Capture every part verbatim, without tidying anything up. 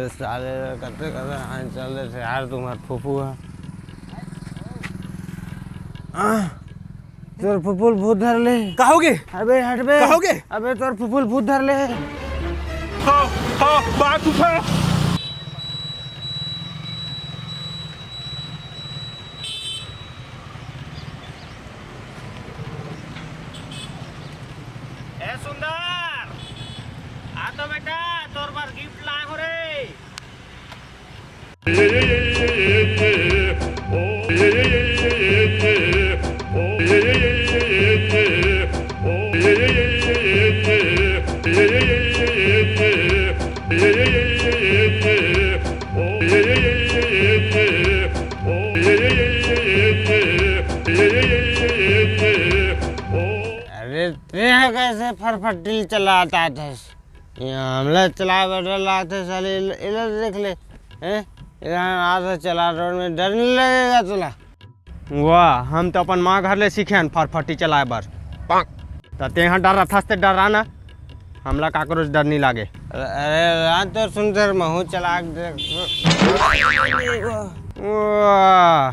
साले कते कते हाथ चल रहे थे यार, तुम्हार फूफू है। आह, तोर फूफू ल भूत धर ले। का होगे? अबे हटबे। का होगे? अबे तोर फूफू ल भूत धर ले। हाँ, हाँ, बात उठा। ए सुंदर, आ तो बेटा, तोर बर गिफ्ट लाए हो रे। अरे, तें कैसे फरफट्टी चलात हस? ये हमला चलाए बर डर लागथे साले, एला, एला देख ले, हैं? एला आत हस चला रोड में, डर नहीं लगेगा तोला? वाह, हम तो अपन माँ घर ले सीखे हन फरफटी चलाए बर। त तेहा डरथस ते डरा ना, हमला काकरो से डर नहीं लागे। अरे, अरे, रात तो सुंदर महू चला के देख। वाह,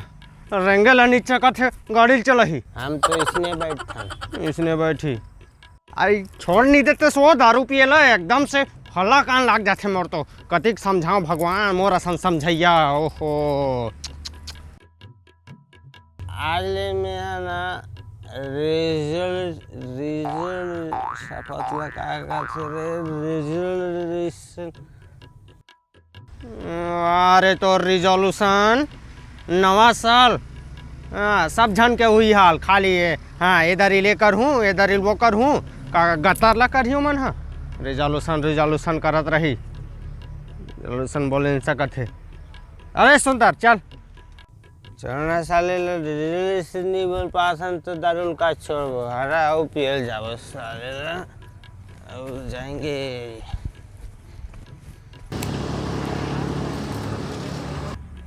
रेंगे ला नीचे कथे गाड़ी ल चलाही। हम तो इसने बैठथन। इसने बैठी। आई छोड़ नहीं देते सो दारू पिए ला एकदम से हल्ला कान लाग जाथे मोर तो। कतिक समझाओ भगवान मोर असन समझैया, ओहो। आज ले मैं ह ना रिजल-, रिजल-, सफत ला का कहथे रे? रिजल-, रिजल-, अरे तो resolution, नवा साल, हाँ, सब झन के हुई हाल, खाली ये, हाँ, एदर इले करहूँ, एदर इल वो करहूँ, का गतर ला करही ओमन ह? Resolution, resolution करत रही, resolution बोले नहीं सकत हे। अरे सुंदर, चल। चल ना साले ला, resolution नहीं बोल पाथन तो दारू ल का छोड़बो, हरा अउ पियल जाबो साले ला। अब जाएंगे।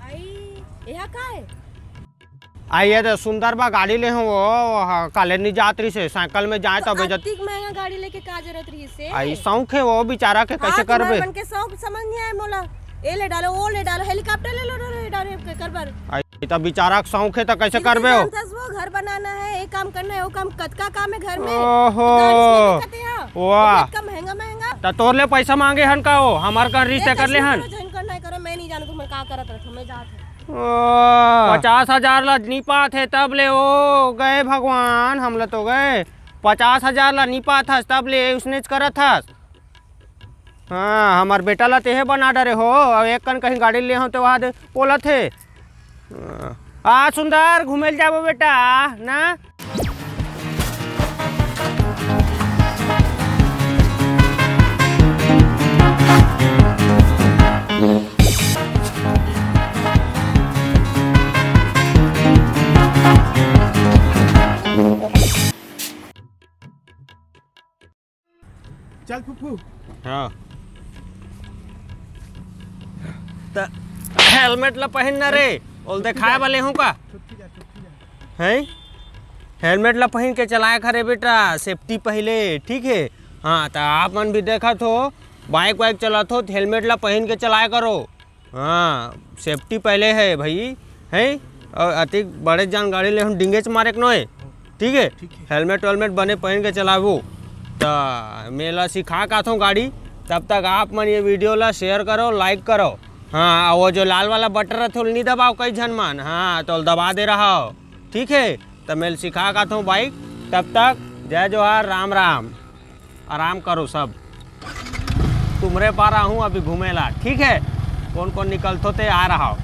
आई, एहा का है? आई ये तो सुंदर बा गाड़ी ले हूँ, वो, वो, हाँ, काले नहीं जात रही से, साइकिल में जाए तो तबे जत अतिक महंगा गाड़ी लेके का जरूरत रही से? आई शौक है वो बेचारा के, कैसे हाँ, करबे? मन के शौक समझ नहीं आए मोला। ए ले डालो, ओ ले डालो, helicopter ले लो, ले डालो, कर बर। आई ये तो बेचारा के शौक है, तो कैसे करबे हो? जानथस वो घर बनाना है, ये काम करना है, वो काम, कतका काम है घर में। ओहो। गाड़ी से नहीं करते हैं। वाह। इतना महंगा, महंगा। तो तोर ले पैसा मांगे हन का हो? हमार का रिश्ते ए, कर ले हन। झन करना है करो, मैं नहीं जानू तुम का करत रहते हो, मैं जात हूँ। ओह। पचास हजार ला नहीं पात है तब ले, ओ गए भगवान, हम ला तो गए। पचास हजार ला नहीं पात हस तब ले, उसने च करत हस। हाँ, हमर बेटा ला तेहे बना डरे हो। अब एक कन कहीं गाड़ी ले हो तो वहाँ दे बोलत हे। हाँ। आ सुंदर, घूमे ल जाबो बेटा, ना? चल फुफू। हाँ। त helmet ला पहिन ना रे, ओल देखाए वाले हूँ का? छुट्टी जा, छुट्टी जा। हैं? Helmet ला पहिन के चलाए खरे बेटा, safety पहले, ठीक है? हाँ, त आप मन भी देखत हो, bike वाइक चलात हो, त helmet ला पहिन के चलाए करो। हाँ, safety पहले है भाई, है? और अति बड़े जान गाड़ी ले हम डिंगेच मारे के नोए, ठीक है? ठीक है। Helmet वेलमेट बने पहन के चलाबो। त मेला सिखा काथों गाड़ी, तब तक आप मन ये video ला share करो, like करो। हाँ, और वो जो लाल वाला button रहते, ओला नहीं दबाओ कई झन मन, हाँ, तो दबा दे रहा हो, ठीक है? त मेला सिखा काथों bike, तब तक जय जोहार, राम राम। आराम करो सब। तुम्हरे पारा हूँ अभी घूमे ला, ठीक है? कौन कौन निकलथो ते आ रहा हो।